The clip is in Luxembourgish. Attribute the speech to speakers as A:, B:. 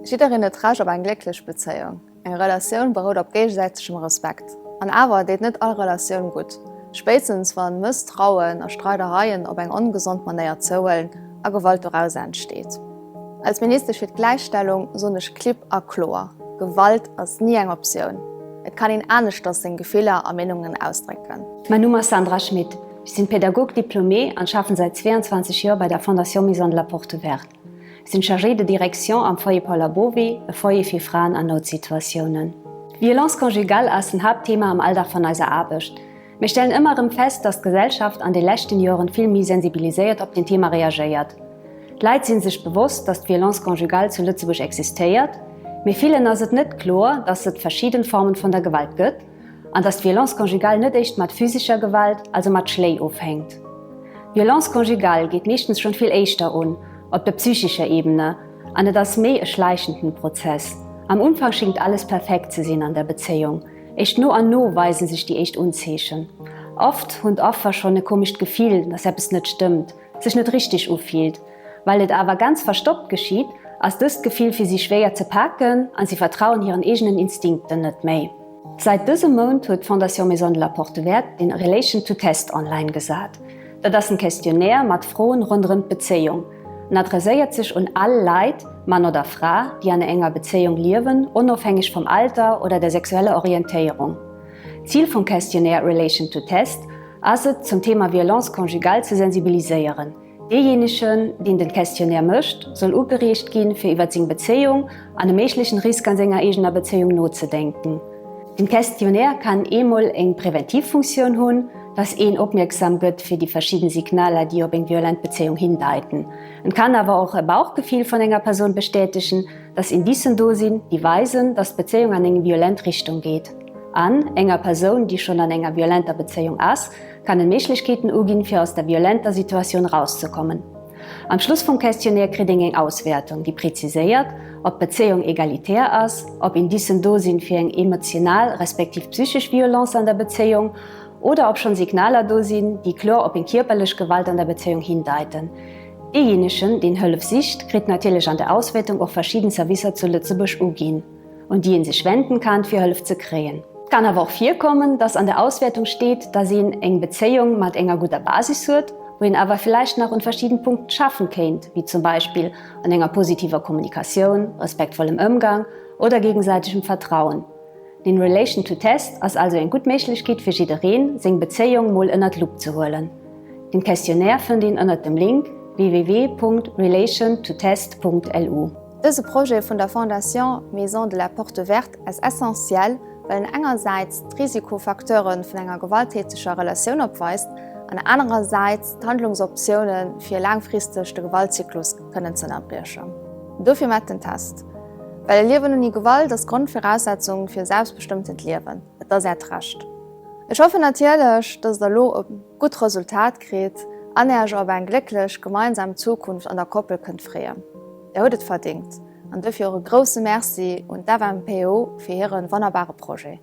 A: Jiddereen huet d'Recht op eng glécklech Bezéiung. Eng Relatioun berout op géigesäitegem Respekt. An awer deet net all Relatioun gutt. Spéitstens wann Mësstrauen a Streidereien op eng ongesond Manéier zouhuelen a Gewalt dorauser entsteet. Als Ministesch fir d'Gläichstellung soen ech klipp a kloer, Gewalt ass ni eng Optioun. Et kann een aneschters seng Gefiller a Meenungen ausdrécken.
B: Mein Numm ass Sandra Schmit, ech sinn Pädagog diplômée an schaffen seit 22 Joer bei der Fondation Maison de la Porte Ouverte. Ech sinn Chargée de direction am Foyer Paula Bovy, e Foyer fir Fraen an Noutsituatiounen. D'Violence conjugale ass en Haaptthema am Alldag van eiser Aarbecht. Mir stellen ëmmer erëm fest, dass d'Gesellschaft an de leschten Joren vill méi sensibiliséiert op den Thema reagéiert. D'Leit sinn sech bewosst, dass d'Violence conjugale zu Lëtzebuerg existéiert, mee villen ass et net kloer, dass et verschidden Formen vun der Gewalt gëtt an dass d'Violence conjugale net éischt mat physischer Gewalt, also mat Schléi ofhänkt. Violence conjugale geet meeschtens schonn vill éischter un, op der psychischer Ebene, an et ass méi e schleichenden Prozess. Am Unfang schingt alles perfekt ze sinn an der Bezéiung. Éischt no an no weisen sech déi éischt Unzeechen. Oft hunn d'Affer schonn e komescht Gefill, dass eppes net stëmmt, sech net richteg ufillt. Well et awer ganz verstoppt geschitt, ass dëst Gefill fir si schwéier ze paken a si vertrauen hiren eegenen Instinkten net méi. Säit dësem Mount huet d'Fondation Maison de la Porte Ouverte den Relation to Test online gesat. Dat ass en Questionnaire mat Froen ronderëm d'Bezéiung. En adresséiert sech un all Leit, Mann oder Fra, déi an enger Bezéiung liewen, onofhängeg vum Alter oder der sexueller Orientéierung. Zil vum Questionnaire Relation to Test ass et, zum Thema Violence conjugale ze sensibiliséieren. Deejéinegen, deen den Questionnaire mécht, soll ugereegt ginn, fir iwwer seng Bezéiung an e méiglechen Risk an senger eegener Bezéiung nozedenken. Den Questionnaire kann eemol eng präventiv Funktioun hunn, dass een opmierksam gëtt fir déi verschidden Signaler, déi op eng violent Bezéiung hindeiten. En kann awer och e Bauchgefill vun enger Persoun bestätegen, dass Indicen do sinn, déi weisen, dass d'Bezéiung an eng violent Richtung geet. An enger Persoun, déi schonn an enger violenter Bezéiung ass, kann en Méiglechkeeten uginn, fir aus der violenter Situatioun rauszekommen. Am Schluss vum Questionnaire kritt een eng Auswäertung, déi präziséiert, ob d'Bezéiung egalitär ass, ob Indicen do sinn fir eng emotional respektiv psychesch Violence an der Bezéiung oder ob schonn Signaler do sinn, déi kloer op eng kierperlech Gewalt an der Bezéiung hindeiten. Deejéinegen, deen Hëllef sicht, kritt natierlech an der Auswäertung och verschidden Servicer zu Lëtzebuerg uginn. un déi een sech wenden kann fir Hëllef ze kréien. Et kann awer och virkommen, dass an der Auswäertung steet, dass een eng Bezéiung mat enger gudder Basis huet, wou een awer villäicht nach un verschidden Punkten schaffen kéint, wéi zum Beispill an enger positiver Kommunikatioun, respektvollem Ëmgang oder gegensäitegem Vertrauen. Den Relation to Test ass also eng gutt Méiglechkeet fir jiddereen, seng Bezéiung mol ënnert Lupp ze huelen. Den Questionnaire fënnt een ënnert dem Link www.relationtotest.lu.
A: Dëse Projet vun der Fondation Maison de la Porte Verte ass essentiell, well en engersäits d'Risikofacteure vun enger gewalttäteger Relatioun opweist an anerersäits d'Handlungsoptioune fir laangfristeg de Gewaltzyklus kënnen ze ënnerbriechen. Dofir mat den Test. Well e Liewen ouni Gewalt ass d'Grondviraussetzung fir e selbstbestëmmtent Liewen. Et ass Äert Recht. Ech hoffen natierlech, dass Der elo e gutt Resultat kritt an Äech op eng glécklech gemeinsam Zukunft an der Koppel kënnt freeën. Der hutt et verdingt an dofir och e grousse Merci un d'FMPO fir hiren wonnerbare Projet.